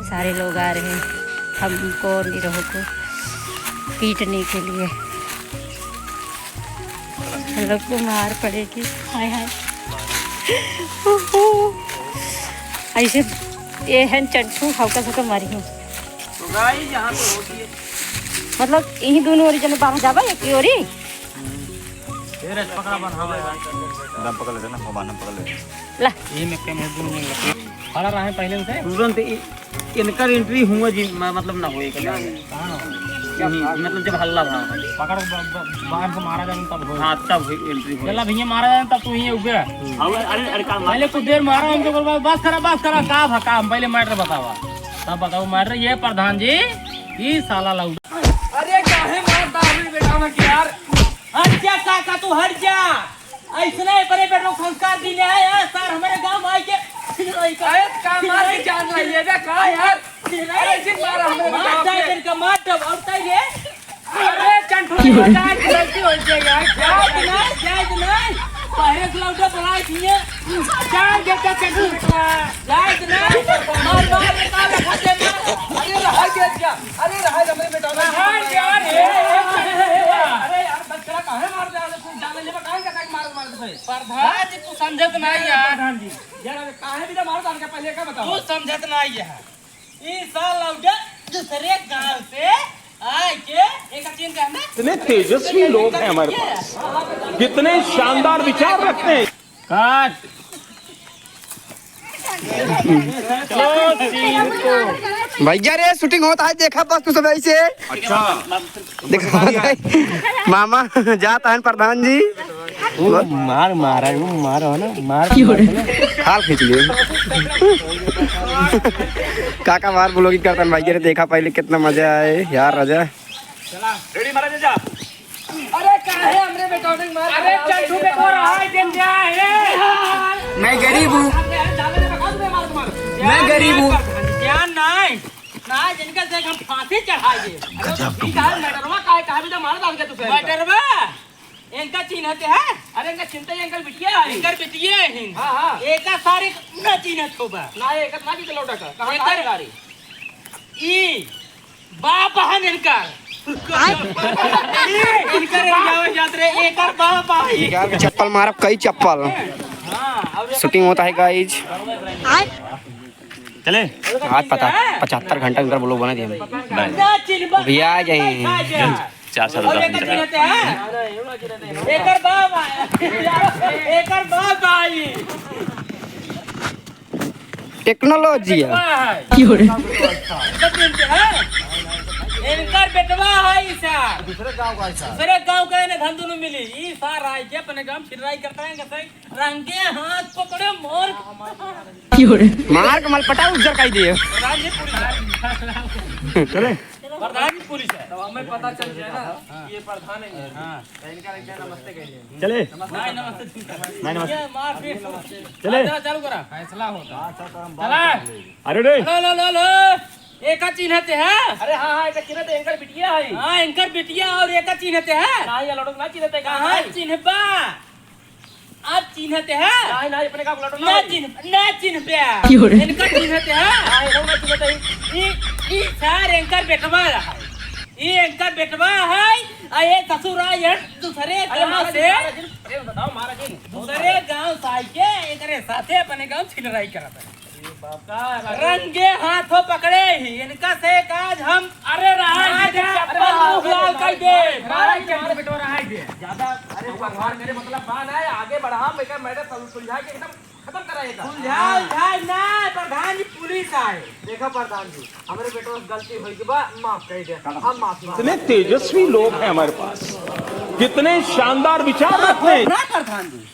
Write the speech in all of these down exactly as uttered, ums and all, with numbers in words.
सारे लोग आ रहे हैं हमको, निरहू को पीटने के लिए। हम लोग को मार पड़ेगी। हाय, हाय। ऐसे ये है चंटू, हल्का सा मारी हूँ। तो गाइस, यहाँ पे होती है। मतलब, यही दोनों ओरी जने बाहर जाबा, एक ही ओरी। ए, रस पकड़ा बन, हाँ, भाई। दम पकड़ लेते ना, भगवान, हम पकड़ लेते। ला। ये में के मुंह दुनिया लगे। खड़ा रहे पहले से। तुरंत इ-, इनकर एंट्री हुआ जी, म-, मतलब ना होए के। हाँ। हम्म, मतलब जब हल्ला भा। पकड़ ब-, ब-, बाहर से मारा जाए तब हो। हाँ, तब हुई एंट्री हुई। चला भैया मारा जाए तब तू ही उगे। हम्म। अरे, अरे, अरे, का मार- पहले कुछ देर मारा उनके, बोला, "बस करा, बस करा, का भा, का?" हम पहले मैटर बतावा। तब बताओ मैटर, ये प्रधान जी, ई साला लाऊ। अरे काहे मारता हमरे बेटा में यार? हट जा काका, तू हट जा। ऐसने बड़े बेटा को संस्कार दीने आए हैं सर, हमारे गांव में आइके फिर आई का। अरे का मार के जान रही है बे, का यार? फिर आई अरे जिन मारा हमरे मार बेटा जाए के। इनका मार दब और तय रे। अरे चंटू, जाए गलती हो गई यार। जाए तो नहीं, जाए तो नहीं। पहले से लौटे बुलाए दिए। जाए के क्या चंटू बेटा? जाए तो नहीं। मार, मार, मार, मार, मार। अरे रहा गया क्या? अरे रहा हमरे बेटा में। रहा यार, ए, ए, ए, ए, ए। अरे यार, बस तेरा काहे मार दे? अरे तू जाने ले, काहे का, काहे मार, मार दे? प्रधान जी, तू समझत नहीं यार। प्रधान जी, यार, अरे काहे भी ना मार, जान के पहले का बताओ। तू समझत नहीं यार। ई साल लौटे दूसरे गांव से आए के एक चीन का ना। इतने तेजस्वी लोग हैं हमारे पास, कितने शानदार विचार रखते हैं। काट। भैया रे, शूटिंग होता है, देखा बस तू सब ऐसे। अच्छा। देखा, मामा जात हन प्रधान जी। वो मार मारा, वो मार हो ना, मार। खाल खींच लिए। काका मार ब्लॉगिंग करता है भैया रे, देखा पहले कितना मजा आए यार राजा। चला। रेडी महाराज जा। अरे काहे हमरे बेटौनिक मार अरे चंटू बेटवा रहा है, जन जा है। मैं गरीब हूँ। मैं गरीब हूँ। ज्ञान नहीं। ना, जिनका देख हम फांसी चढ़ाए दे। अरे तो ठीक है, मैडमवा काहे, काहे भी तो मार डाल के तू पहले। मैडमवा, इनका चिन्हते है? अरे इनका चिन्हते ही इनकर बिटिया है। इनकर बिटिया है। हाँ, हाँ। एका सारे ना चिन्हत होबा। ना, एका ना चिन्हत लौटा का। कहाँ एकर का है गाड़ी? ई बाप हन इनकर। ई इनकर जावे जात रहे, एकर बाप है। चप्पल मारब, कई चप्पल। हाँ, अब ये शूटिंग होता है गाइज। चले। आज पता, पचहत्तर घंटा इनकर ब्लॉग बना दिए हम। ना चिन्हबा, अभी आ जाए। चार साल और बाद एकर चिन्हते हैं? एकर बाप आए। एकर बाप आई। टेक्नोलॉजी है। बेटवा है। क्यों रे? इनकर चिन्हते हैं? इनकर बेटवा है ई सार। दूसरे गांव का है सार। दूसरे गांव का है ना, धन दोनों मिली। ई सार आए के अपने गांव फिर राई करता है, कैसे? रंगे हाथ पकड़े मोर। क्यों रे? मार के मलपटा उज्जर काई दे। प्रधान जी पुलिस है। चले। प्रधान जी पुलिस है। तब हमें पता चल गया ना कि ये प्रधान है। हाँ। तो इनका एक नमस्ते कह लिया। चले। नहीं, नमस्ते। नहीं, नमस्ते। ये मार पीट। चले। चला, चालू करा। फैसला होता। चला। अरे रे। हेलो, हेलो, हेलो, हेलो। एका चिन्हते हैं? अरे हाँ, हाँ, एका चिन्हते, एकर बिटिया है। हाँ, एकर बिटिया और एका चिन्हते हैं? नहीं, ये लोग ना चिन्हते, कहाँ कहाँ है? चिन्हबा? अब चिन्हते हैं? नहीं, नहीं, अपने का बुलाटो ना ना। चिन्ह, ना चिन्ह पे। क्यों रे? इनका चिन्हते हैं? हाँ, ये लोग ना चिन्हते हैं। ई, ई सार इनकर बेटवा है। ई इनकर बेटवा है, आ ये ससुर आ, ये दूसरे अरे गांव महाराज जी, से, महाराज जी, अरे बताओ महाराज जी। दूसरे गांव से आके एकरे साथे अपने गांव छिनराई करत है। रंगे हाथों पकड़े ही इनका से आज हम अरे रहा है, आज अरे चप्पल रहा है, मुंह लाल कर दे। मारा ही चंटू बेटवा, रहा है। ज्यादा अरे भगवान करे, मतलब बात है, आगे बढ़ा, मैं क्या मैटर सुल-, सुलझा के एकदम खत्म कराएगा। सुलझा, सुलझा ना, प्रधान जी पुलिस आए। देखा प्रधान जी, हमरे बेटवा से गलती होई के बा, माफ कर दे, हम माफ इतने तेजस्वी लोग हैं हमारे पास, कितने शानदार विचार रखते हैं। ना प्रधान जी,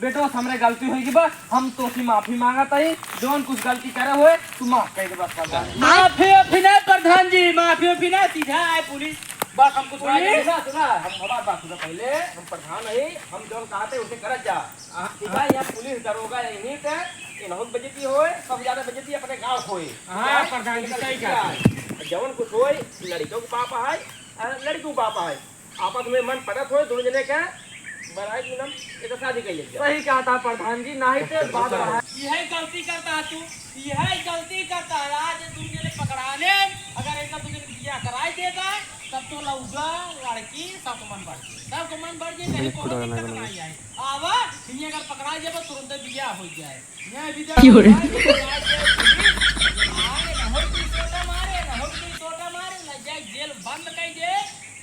बेटवा से हमरे गलती होई के बा, हम तोसे माफी मांगत हई, जौन कुछ गलती करे होए, तू माफ कर दे बस प्रधान। माफी वाफी ना प्रधान जी, माफी वाफी ना, सीधा आए पुलिस, बस हम कुछ पुलिस? ना, सुना, हम हमार बात सुना पहले, हम प्रधान हई, हम जौन कहत हई उसे करत जा। हाँ। ठीक है, यहाँ पुलिस दरोगा यहीं पे, इनहू के बेइज्जती होए, सब ज्यादा बेइज्जती अपने गाँव होए। हाँ, ठीक है? प्रधान जी, इनका सही कहा। जौन कुछ होए, लड़िका के बाप है, आ, लड़िका के बाप है। आपस में मन पटत होए, दोनों जने का बराए की नाम एक शादी कर लेते हैं। सही कहा था प्रधान जी, नहीं तो बात है। यही गलती करता है तू, यही गलती करता है। आज दोनों जने तो लौजा, लड़की, सबको मन बढ़ जाए, सबको मन बढ़ जाए, कहीं बिल्कुल कोनो दिक्कत ना आए। आवा, हियाँ अगर पकड़ा जाबो, तुरंत बियाह हो जाए। हियाँ भी देखो, क्यों रे? आए ना हो कोई सोटा मारे, ना हो कोई सोटा मारे, ना जाए जेल बंद कर दे,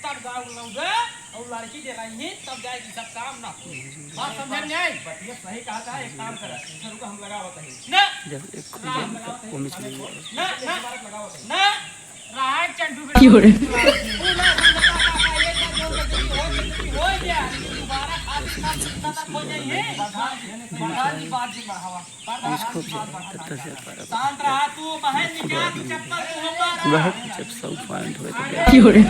तब गाँव लौजा, और लड़की दे रही है, तब जाए कि सब काम ना हो। बात समझ में आई? बतिया सही कहा था, एक काम करा, इधर रुको, हम लगावत है। ना। जब एक राम लगावत है, वो में चली गई। ना, ना, लगावत है। ना। राहत चंदू के क्यों रे? पूरा संगता का, का, ये सब जो गलती हो, गलती हो गया। दोबारा खातिर का खतरनाक हो जाइए। प्रधान जी, प्रधान जी, बात जी बढ़ावा। प्रधान जी, बात बढ़ावा। शांत रहा तू, बहन निकाल चप्पल तू हमारा। वह जब सौ पॉइंट हुए तो क्या? क्यों रे?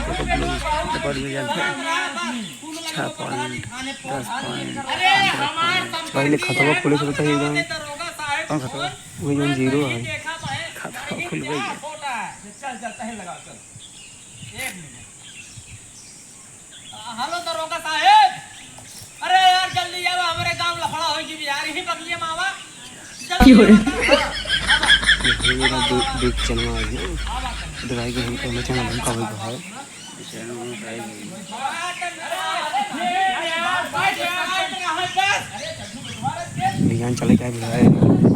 तो लोग दबड़ में जाते हैं। छः पॉइंट, दस पॉइंट, पहले खतवा खुले से बताइए एकदम। कौन खतवा? वही जौन जीरो है। खतवा खुल गई। चल, चल, पहले लगाओ, चल। एक मिनट। हेलो दरोगा साहेब, अरे यार जल्दी आओ, हमरे गांव लफड़ा होइ गई यार, यही बगलिया में आवा। जल्दी क्यों रे? आवा। ये मेरा दो, दो किचन में आ गया। दवाई के हमको मचा ना भूखा हुई है। अभियान चले क्या बुलाए?